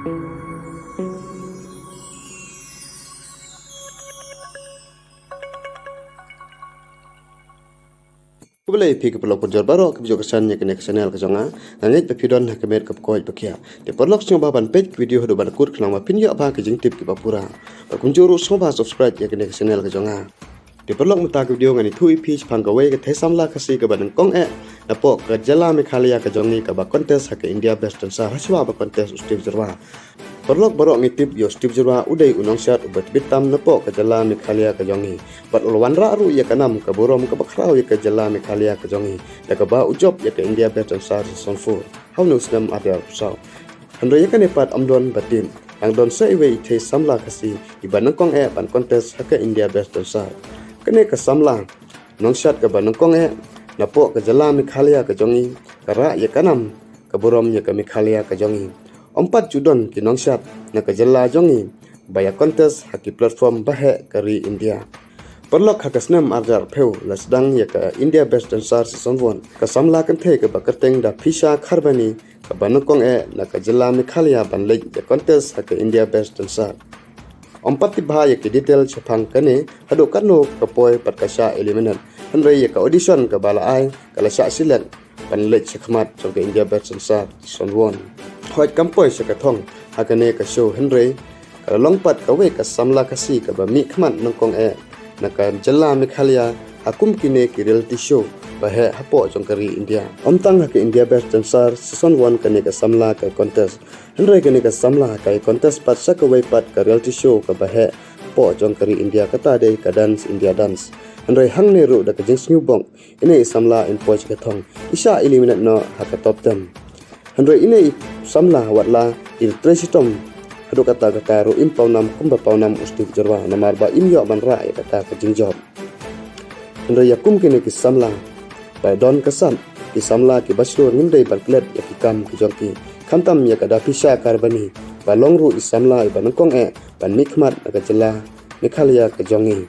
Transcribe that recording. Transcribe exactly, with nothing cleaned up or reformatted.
Khublei ïa phi ki paralok parajor baroh kiba ïoh kyrshan ïa kane ka channel ka jong nga. Nga ngeit ba phi don ha ka met kaba koit ba khiah. Te paralok, sngewbha ban peit ki video haduh ban kut khnang ba phin ïoh ba ki jingtip kiba pura. Bad kumjuh ruh sngewbha subscribe ïa kane ka channel ka jong nga. Te paralok, mynta ka video ngan ïathuh ïa phi shaphang kawei ka thei samla Khasi kaba nyngkong eh napoh ka jylla Meghalaya ka jong ngi kaba contest ha ka India Best Dancer hashwa ba contest u Steve Jyrwa. Paralok baroh ngi tip ïa u Steve Jyrwa u dei u nongshad uba tbit tam napoh ka jylla Meghalaya ka jong ngi. Bad u la wanrah ruh ïa ka nam ka burom kaba khraw ïa ka jylla Meghalaya ka jong ngi da kaba u jop ïa ka India Best Dancer Season four ha une u snem ar hajar arphew saw. Hynrei ïa kane pat ym don ba tip, tang don sa iwei i thei samla Khasi iba nyngkong eh ban contest ha ka India Best Dancer. Kane ka samla nongshad kaba nyngkong eh napoh ka jylla Meghalaya ka jong ngi ka rah ïa ka nam ka burom ïa ka Meghalaya ka jong ngi. Ym pat ju don ki nongshad na ka jylla jong ngi ba ïa contest ha ki platform ba heh ka ri India. Paralok, ha ka snem ar hajar arphew la sdang ïa ka India Best Dancer Season one. Ka samla kynthei kaba kyrteng da Pisha Kharbani kaba nyngkong eh na ka jylla Meghalaya ban leit ïa contest ha ka India Best Dancer. Ym pat tip bha ïa ki detail shaphang kane haduh katno ka poi pat ka shah eliminate. Hynrei ïa ka audition kaba la ai ka la shah select ban leit shakhmat jong ka India Best Dancer Season one. Hooid, kam poi sha ka thong ha kane ka show, hynrei ka la long pat kawei ka samla Khasi kaba mihkhmat nyngkong eh na ka jylla Meghalaya ha kum kine ki reality show ba heh hapoh jong ka ri India. Ym tang ha ka India Best Dancer Season one kane ka samla ka contest, hynrei kane ka samla ka contest pat sha kawei pat ka reality show kaba heh hapoh jong ka ri India, kata dei ka Dance India Dance. Hynrei hangne ruh da ka jingsngewbok, ine i samla im poi sha ka thong, i shah eliminate noh ha ka top ten. Hynrei ine i samla watla i trei shitom haduh katta katta ruh im pawnam kumba pawnam u Steve Jyrwa namar ba im ïoh ban rah ïa kata ka jingjop. Hynrei ïa kum kine ki samla ba don ka sap, ki samla kiba shlur, ngim dei ban klet ïa ki kam ki jong ki, khamtam ïa ka da Pisha Kharbani ba long ruh i samla iba nyngkong eh ban mihkhmat na ka jylla Meghalaya ka jong ngi.